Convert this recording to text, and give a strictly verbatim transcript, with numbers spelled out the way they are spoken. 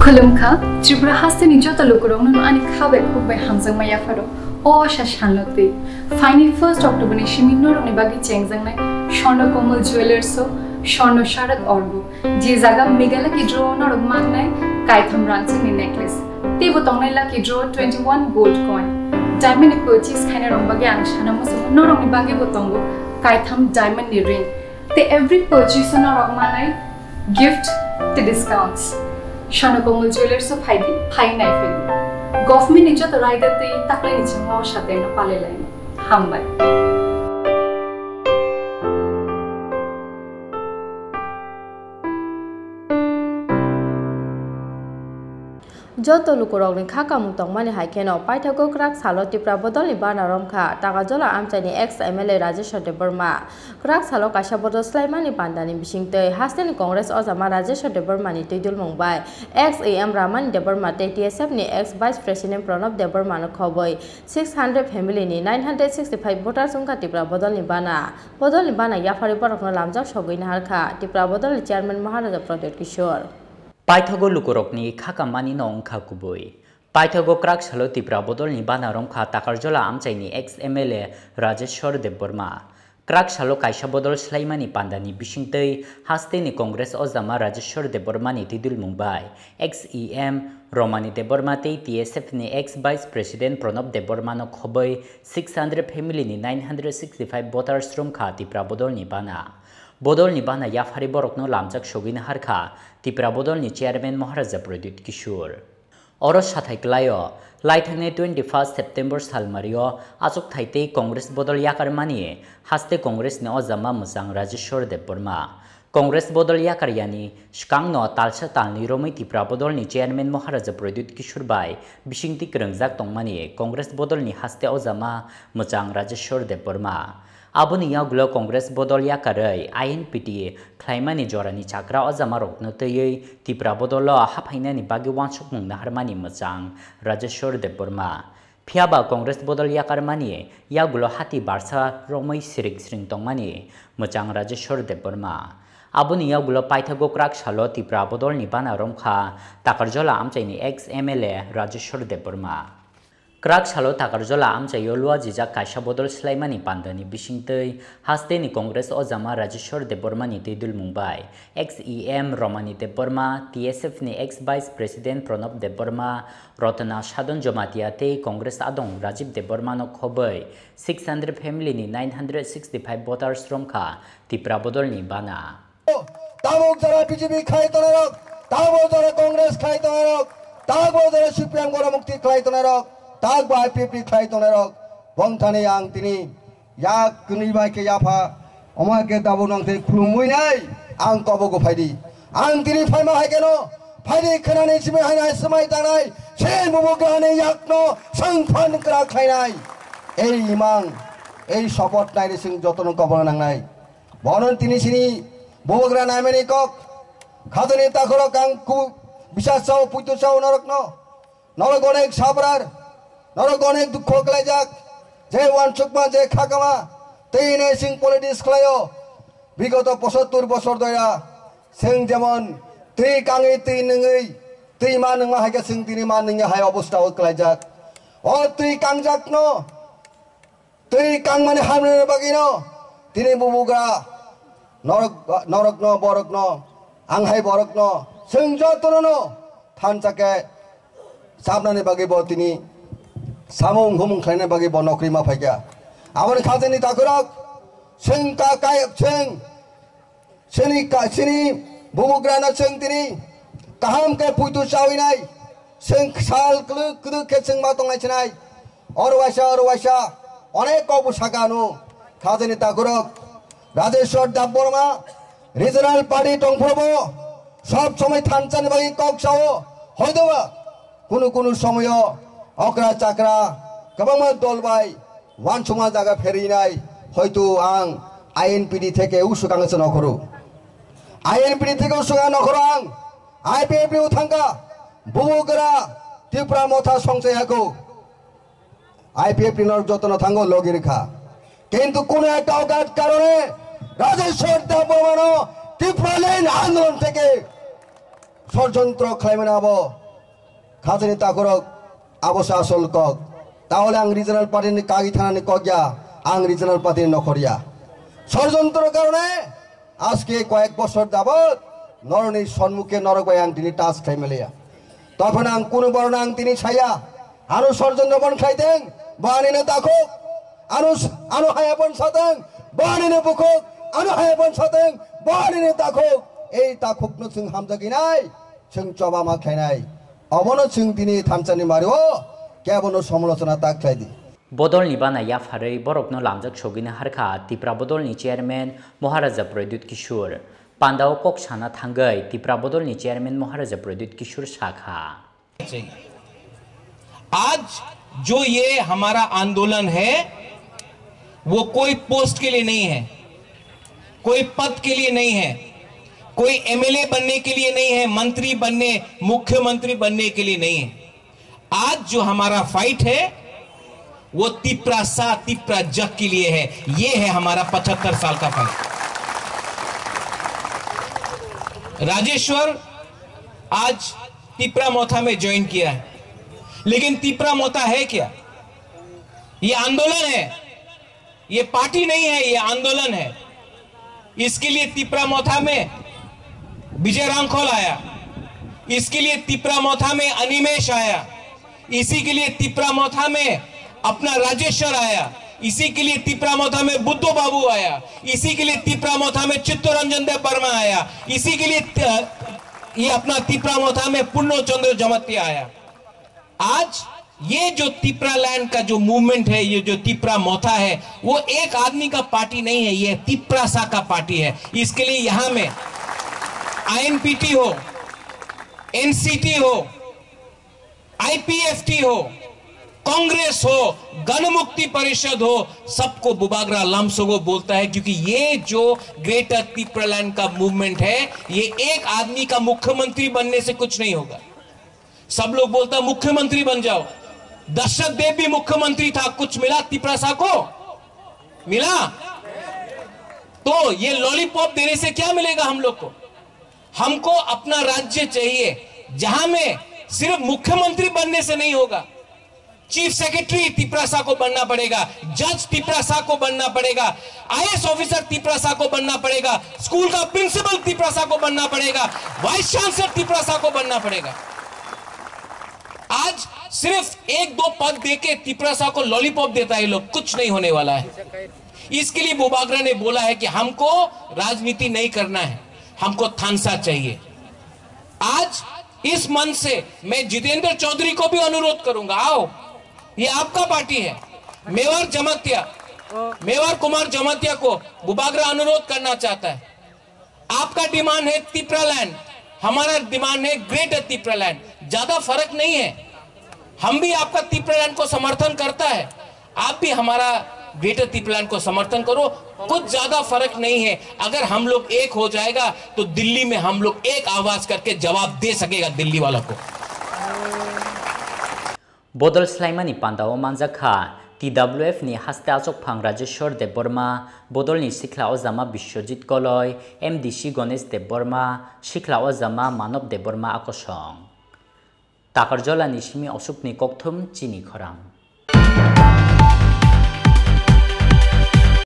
Khulumkha, Tripura hasteni joto lukurokno ani kha bai khuk bai hamjakma yapharo. O asa salno twi. Phaini first October ni simi norokni bagwi chengjaknai Swarna Komal Jewellers o Swarna Sharad Orbo, je jaga Mega Lucky Draw o norok mannai kaitham rangchakni necklace. Teibo tongnai Lucky Draw twenty one gold coin. Diamond ni purchase khainai rok bagwi ang sana muchungo norokni bagwi bo tongo kaitham diamond ni ring. Tei every purchase o norok manai gift tei discounts. Swarna Komal Jewellers o phaidi, phai nai phai. Government ni joto raida tei taklai ni chingmo sateno palai lai. Hambai. Joto lukurokni kha kamung tongmani hai kheno paithago kwrak salo Tipra bodolni bana romkha Takarjala amchaini ex M L A Rajeshwar Debbarma. Kwrak salo kaisa bodol swlaimani pandani bisingtwi hasteni Congress ojama Rajeshwar Debbarmani twidulmung bai ex E M Ramani Debbarma tei T S F ni ex Vice President Pranab Debbarmano khobwi six hundred family ni nine hundred sixty five voters wngkha Tipra bodolni bana. Bodolni bana yapharwi borokno lamjak sogwi naharkha Tipra bodolni chairman Maharaja Pradyut Kishore. Paithago lukurokni kha kammani no wngkha kubui. Paithago kwrak salo Tipra bodolni bana romkha Takarjala amchaini ex M L A Rajeshwar Debbarma. Kwrak salo kaisa bodol swlaimani pandani bisingtwi hasteni Congress ojama Rajeshwar Debbarmani twidulmung bai ex E M Romani Debbarma tei T S F ni ex Vice President Pranab Debbarmano khobwi six hundred family ni nine hundred sixty five voters romkha Tipra bodolni bana. Bodolni bana yapharwi borokno lamjak sogwi naharkha Tipra bodolni chairman Maharaja Pradyut Kishore. Oro sathai kwlaio, laithangni twenty first September salmario achukthai tei Congress bodol yakarmani haste Congress ni ojama mwchang Rajeshwar Debbarma. Congress bodol yakar yani swkangno talsa talni romwi Tipra bodolni chairman Maharaja Pradyut Kishore bai bisingtwi kwrwngjak tongmani Congress bodolni haste ojama mwchang Rajeshwar Debbarma. Aboni yagulo Congress bodol yakarwi I N P T khlaimani jorani chakra ojamarokno twiwi Tipra bodolo haphainani bagwi uansukmung naharmani mwchang Rajeshwar Debbarma. Phiyaba Congress bodol yakarmani yagulo hati barsa romwi sirik siring tongmani mwchang Rajeshwar Debbarma. Aboni yagulo paithago kwrak salo Tipra bodolni bana romkha Takarjala amchaini ex M L A Rajeshwar Debbarma. Kwrak salo Takarjala amchaio luajijak kaisa bodol swlaimani pandani bisingtwi hasteni Congress ojama Rajeshwar Debbarmani twidulmung bai ex E M Romani Debbarma, T S F ni ex Vice President Pranab Debbarma, Rotna Sadon Jomatia tei Congress adong Rajib Debbarmano khobwi six hundred family ni nine hundred sixty five voters romkha Tipra bodolni bana. Tabuk jora B J P khlai tongnai rok, tabuk jora Congress khlai tongnai rok, tabuk jora C P M gora mukti khlai tongnai rok, tabuk I P F T khlai tongnai rok, bongthani ang tini yak kwnwi bai khe yapha, omo khe tabuk nang tei khulumwi nai ang kobogo phaidi. Ang tini phaima hai kheno, phaidi khwnani simi hai nai swmai tangnai, se bubugrani yakno swng phan kwrak khlainai. Ei imang, ei support nai ni swng jotono kobor nangnai. Bono tini sini bubagra naimani kok. Khatini takhoro kang ku bisa sao puitu sao norokno. Norok onek sabrar, norok onek dukho khlaijak. Je wansukma je khakama, tei ne sing politics khlaio. Bigoto pochattor bosor doira, sing jemon twi kangwi twi nungwi, twi ma nungma hai khe sing tini ma nungya hai obostha o khlaijak. O twi kangjakno, twi kangmani hamrwini bagwino tini bubugra norok, norokno, borokno, ang hai borokno, chwng jotono no thansa khe sabnani bagwi bo tini samung humung khlaina bagwi bo nokri ma phaikha. Aboni khajani takhurok chwng ka, kai, chwng Chini ka-, chini bubugrano chwng tini kaham khe puitu chawi nai, chwng sal kwlwk kwlwk khe chwng ma tongnai chinai. Oro waisa, oro waisa, onek kok bo saka ano. Khajani takhurok Rajeshwar Debbarma, regional party tongphuru bo sob somoi thansa ni bagwi kok sao, hoido ba kunu kunu somoyo okra chakra kwbangma dol bai wansukma jaga pherenai, hoitu ang I N P T theke usukang se nokhoro. I N P T theke usukang nokhoro ang I P F T o thangkha, bubugra Tipra Motha songchai hako. I P F T norok jotono thango logi rikha. Kintu kuno ekta ogat karone Rajeshwar Debbarmano Tipraland andolon theke Sorojontro khlaimani abo khajani takhurok, abo se asol kok. Tahole ang regional party ni kagwi thanani kok ya, ang regional party ni nokhor ya. Sorojontro karone ajke koyek bosor jabot noroni sonmukhe norok bai ang tini touch khlai maliya. Tophano ang kunu borno ang tini saya, ano sorojontro bon khlaiteng, bo anino takhuk, ano, ano haya bon sateng, bo anino bukhuk, ano haya bon sateng, bo anino takhuk. Ei takhukno chwng hamjagwinai, chwng choba ma khlainai. Obono chwng tini thansa ni mario kebono somolochona ta khlai di. Bodolni bana yapharwi borokno lamjak sogwini harkha Tipra Bodolni chairman Maharaja Pradyut Kishore. Pandao kok sana thangwi Tipra Bodolni chairman Maharaja Pradyut Kishore sakha. आज जो ये हमारा आंदोलन है, वो कोई पोस्ट के लिए नहीं है, कोई पद के लिए नहीं है, कोई एमएलए बनने के लिए नहीं है, मंत्री बनने, मुख्यमंत्री बनने के लिए नहीं है। आज जो हमारा फाइट है, वो तिपरासा, तिपरा जग के लिए है। ये है हमारा पचहत्तर साल का फाइट। राजेश्वर आज तिपरा मोथा में ज्वाइन किया है, लेकिन तिपरा मोथा है क्या? ये आंदोलन है, ये पार्टी नहीं है, ये आंदोलन है। इसके लिए तिपरा मोथा में विजय रांखल आया, इसके लिए तिपरा मोथा में अनिमेश आया, इसी के लिए तिपरा मोथा में अपना राजेश्वर आया, इसी के लिए तिपरा मोथा में बुद्धो बाबू आया, इसी के लिए तिपरा मोथा में चित्तरंजन देव वर्मा आया, इसी के लिए त-, ये अपना तिपरा मोथा में पूर्ण चंद्र जमातिया आया। आज ये जो तिपरा लैंड का जो मूवमेंट है, ये जो तिपरा मोथा है, वो एक आदमी का पार्टी नहीं है, ये तिपरासा का पार्टी है। इसके लिए यहाँ में आईएनपीटी हो, एनसीटी हो, आईपीएफटी हो, कांग्रेस हो, गणमुक्ति परिषद हो, सबको बुबागरा लामसोगो बोलता है, क्योंकि ये जो ग्रेटर तिपरालैंड का मूवमेंट है, ये एक आदमी का मुख्यमंत्री बनने से कुछ नहीं होगा। सब लोग बोलता, मुख्यमंत्री बन जाओ। दशरथ देव भी मुख्यमंत्री था, कुछ मिला तिपरासा को? मिला? तो ये लॉलीपॉप देने से क्या मिलेगा हम लोग को? हमको अपना राज्य चाहिए, जहां में सिर्फ मुख्यमंत्री बनने से नहीं होगा, चीफ सेक्रेटरी तिपरासा को बनना पड़ेगा, जज तिपरासा को बनना पड़ेगा, आईएएस ऑफिसर तिपरासा को बनना पड़ेगा, स्कूल का प्रिंसिपल तिपरासा को बनना पड़ेगा, वाइस चांसलर तिपरासा को बनना पड़ेगा। आज सिर्फ एक दो पद देके तिपरासा को लॉलीपॉप देता है लोग, कुछ नहीं होने वाला है। इसके लिए बुबागरा ने बोला है कि हमको राजनीति नहीं करना है, हमको थानसा चाहिए। आज इस मंच से मैं जितेंद्र चौधरी को भी अनुरोध करूंगा, आओ, ये आपका पार्टी है। मेवार जमातिया, मेवार कुमार जमातिया को बुबागरा अनुरोध करना चाहता है। आपका डिमांड है तिपरालैंड, हमारा डिमांड है ग्रेटर तिपरालैंड। ज्यादा फर्क नहीं है। हम भी आपका तिपरालैंड को समर्थन करता है, आप भी हमारा ग्रेटर तिपरालैंड को समर्थन करो। कुछ ज्यादा फर्क नहीं है। अगर हम लोग एक हो जाएगा तो दिल्ली में हम लोग एक आवाज करके जवाब दे सकेगा दिल्ली वालों को। Bodol swlaimani pandao manjakha T W F ni haste achukphang Rajeshwar Debbarma, bodolni sikla ojama Biswajit Koloi, M D C Ganesh Debbarma, sikla ojama Manob Debbarma akosong. Takarjolani simi Ashokni kokthum chini khorang.